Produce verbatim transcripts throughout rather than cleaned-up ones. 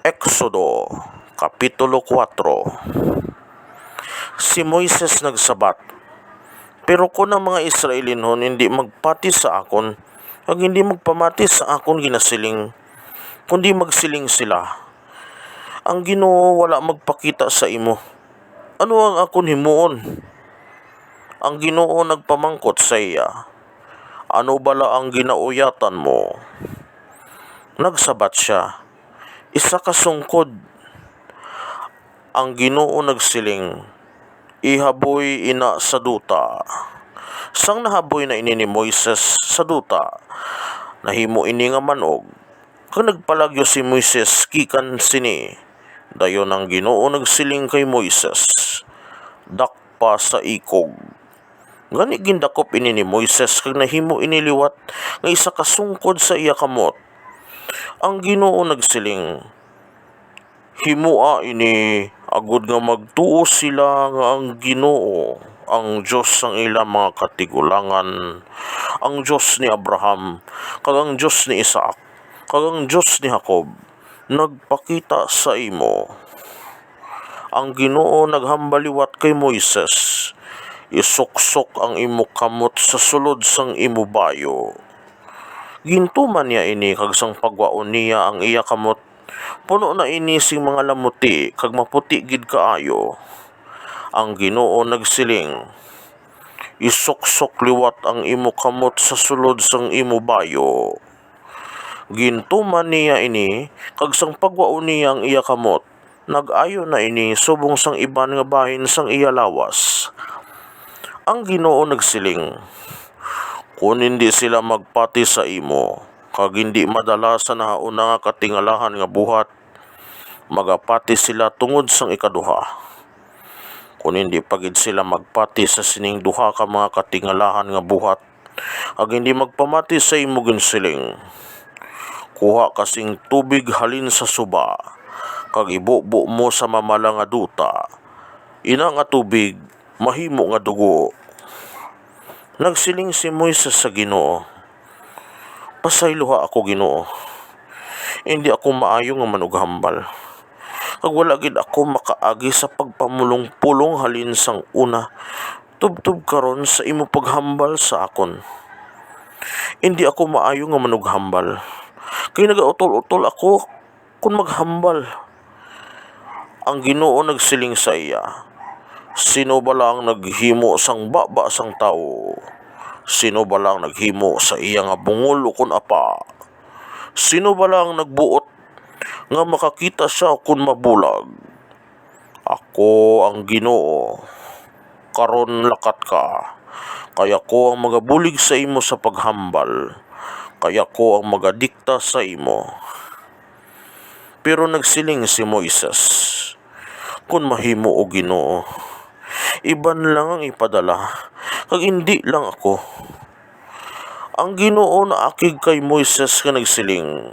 Exodo, Kapitulo kuwatro. Si Moises nagsabat, "Pero kon ang mga Israelinhon indi magpati sa akon, kag indi magpamati sa akon ginasiling, kundi magsiling sila, 'Ang Ginoo wala magpakita sa imo,' ano ang akon himuon?" Ang Ginoo nagpamangkot sa iya, "Ano bala ang ginauyatan mo?" Nagsabat sia, "Isa ka sungkod." Ang Ginoo nagsiling, "Ihaboy ina sa duta." Sang nahaboy na ini ni Moises sa duta, nahimo ini nga man-og, kag nagpalagyo si Moises gikan sini. Dayon ang Ginoo nagsiling kay Moises, "Dakpa sa ikog." Gani gindakop ini ni Moises, kag nahimo ini liwat nga isa ka sungkod sa iya kamot. Ang Ginoo nagsiling, "Himoa ini agod nga magtuo sila nga ang Ginoo, ang Dios sang ila mga katigulangan, ang Dios ni Abraham, kag ang Dios ni Isaac, kag ang Dios ni Jacob, nagpakita sa imo." Ang Ginoo naghambal liwat kay Moises, "Isuksok ang imo kamot sa sulod sang imo bayo." Gintuman niya ini, kag sang pagwaon niya ang iya kamot, puno na ini sing mga lamuti kag maputi gid kaayo. Ang Ginoo nagsiling, "Isuksok liwat ang imo kamot sa sulod sang imo bayo." Gintuman niya ini, kag sang pagwaon niya ang iya kamot, nag-ayo na ini subong sang iban nga bahin sang iya lawas. Ang Ginoo nagsiling, "Kon indi sila magpati sa imo, kag indi madala sa nahauna nga katingalahan nga buhat, magapati sila tungod sang ikaduha. Kon indi pa gid sila magpati sa sining duha ka mga katingalahan nga buhat, kag indi magpamati sa imo ginsiling, 'Kuha ka sing tubig halin sa suba, kag ibubo mo sa mamala nga duta,' ina nga tubig mahimo nga dugo." Nagsiling si Moises sa Ginoo, "Pasayloha ako, Ginoo. Indi ako maayo nga manughambal, kag wala gid ako makaagi sa pagpamulongpulong halin sang una tubtob karon sa imo paghambal sa akon. Indi ako maayo nga manughambal, kay nagautol-utol ako kon maghambal." Ang Ginoo nagsiling sa iya, "Sino bala ang naghimo sang baba sang tawo? Sino bala ang naghimo sa iya nga bungol ukon apa? Sino bala ang nagbuot nga makakita sia ukon mabulag? Ako ang Ginoo. Karon lakat ka, kay ako ang magabulig sa imo sa paghambal, kay ako ang magadikta sa imo." Pero nagsiling si Moises, "Kon mahimo, O Ginoo, iban lang ang ipadala, kag indi lang ako." Ang Ginoo naakig kay Moises nga nagsiling,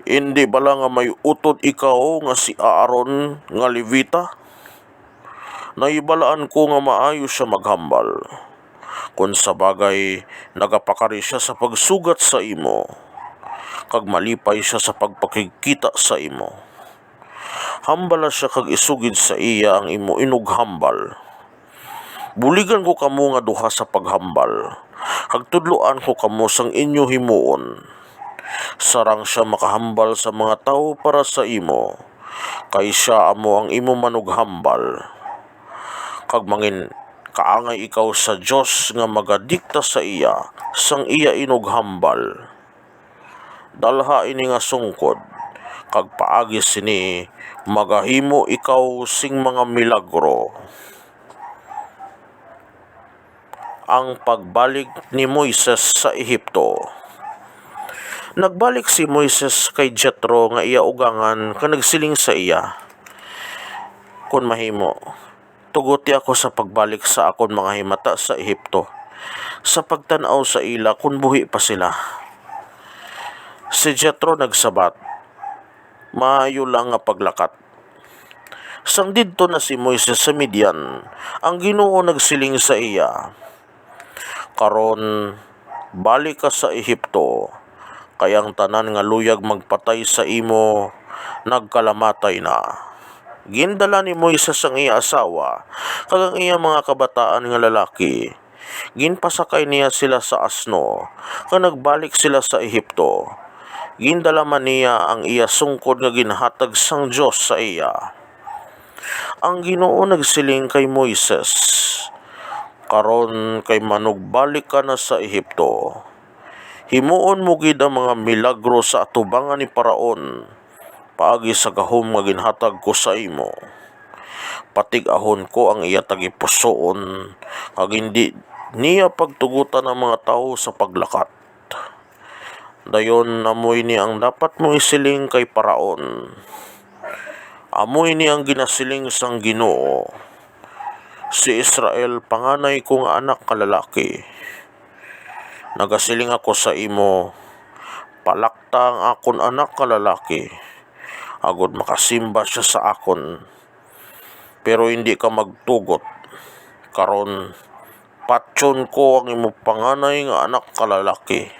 "Indi bala nga may utod ikaw nga si Aaron nga Levita? Nahibalaan ko nga maayo sia maghambal. Kon sa bagay, nagapakari sia sa pagsugat sa imo, kag malipay sia sa pagpakigkita sa imo. Hambala sia kag isugid sa iya ang imo inughambal. Buligan ko kamo nga duha sa paghambal, kag tudloan ko kamo sang inyo himuon. Sarang sia makahambal sa mga tawo para sa imo, kay sia amo ang imo manughambal. Kag mangin kaangay ikaw sa Dios nga magadikta sa iya sang iya inughambal. Dalha ini nga sungkod, kag paagi sini magahimo ikaw sing mga milagro." Ang pagbalik ni Moises sa Ehipto. Nagbalik si Moises kay Jetro nga iya ugangan, kag nagsiling sa iya, "Kon mahimo, tuguti ako sa pagbalik sa akon mga himata sa Ehipto, sa pagtan-aw sa ila kon buhi pa sila." Si Jetro nagsabat, "Maayo lang nga paglakat." Sang didto na si Moises sa Midian, ang Ginoo nagsiling sa iya, "Karon, balik ka sa Ehipto, kay ang tanan nga luyag magpatay sa imo nagkalamatay na. Gindala ni Moises ang iya asawa kag ang iya mga kabataan nga lalaki. Ginpasakay niya sila sa asno, kag nagbalik sila sa Ehipto. Gindala man niya ang iya sungkod nga ginhatag sang Dios sa iya. Ang Ginoo nagsiling kay Moises, "Karon kay manugbalik ka na sa Ehipto. Himuon mo gid ang mga milagro sa atubangan ni Faraon, paagi sa gahom nga ginhatag ko sa imo. Patig-ahon ko ang iya tagipusoon, kag hindi niya pagtugutan ang mga tawo sa paglakat." Dayon, amo ini ang dapat mo isiling kay Faraon, 'Amo ini ang ginasiling sang Ginoo: Si Israel panganay ko nga anak nga lalaki. Nagasiling ako sa imo, palakta ang akon anak nga lalaki, agod makasimba sia sa akon. Pero hindi ka magtugot. Karon, patyon ko ang imo panganay nga anak nga lalaki.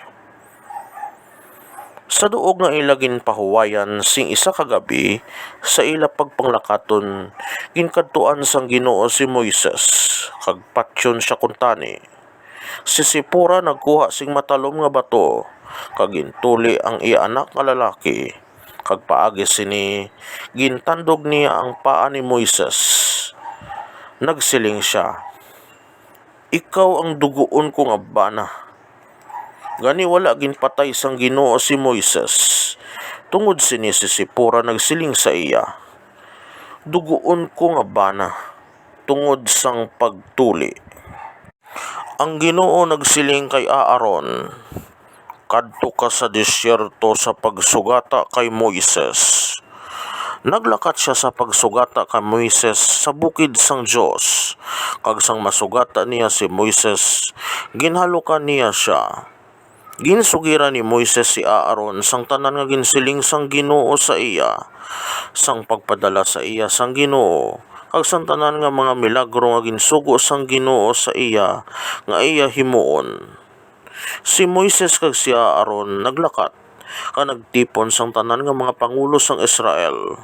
Sa duog nga ila ginpahuwayan sing isa ka gabi sa ila pagpanglakaton, ginkadtuan sang Ginoo si Moises, kag patyon sia kuntani. Si Sipora nagkuha sing matalom nga bato, kag gintuli ang iya anak nga lalaki, kag paagi sini gintandog niya ang paa ni Moises. Nagsiling sia, "Ikaw ang dugoon ko nga bana." Gani, wala ginpatay sang Ginoo si Moises. Tungod sini si Sipora nagsiling sa iya, "Dugoon ko nga bana tungod sang pagtuli." Ang Ginoo nagsiling kay Aaron, "Kadto ka sa desierto sa pagsugata kay Moises." Naglakat sia sa pagsugata kay Moises sa bukid sang Dios, kag sang masugata niya si Moises, ginhalukan niya sia. Ginsugiran ni Moises si Aaron sang tanan nga ginsiling sang Ginoo sa iya, sang pagpadala sa iya sang Ginoo, kag sang tanan nga mga milagro nga ginsugo sang Ginoo sa iya nga iya himuon. Si Moises kag si Aaron naglakat, kag nagtipon sang tanan nga mga pangulo sang Israel.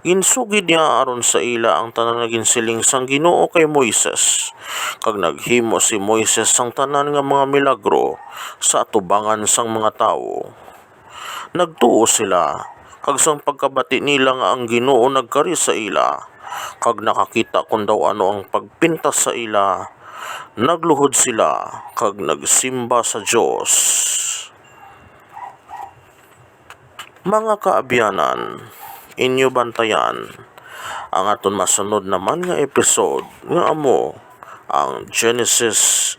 Ginsugid ni Aaron sa ila ang tanan nga ginsiling sang Ginoo kay Moises, kag naghimo si Moises sang tanan nga mga milagro sa atubangan sang mga tawo. Nagtuo sila, kag sang pagkabati nila nga ang Ginoo nagkari sa ila, kag nakakita kon daw ano ang pagpintas sa ila, nagluhod sila kag nagsimba sa Dios. Mga kaabyanan, inyo bantayan ang aton masunod naman nga episode, nga amo ang Genesis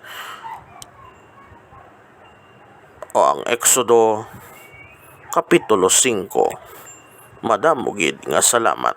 o ang Exodo, Kapitulo singko. Madamo gid nga salamat.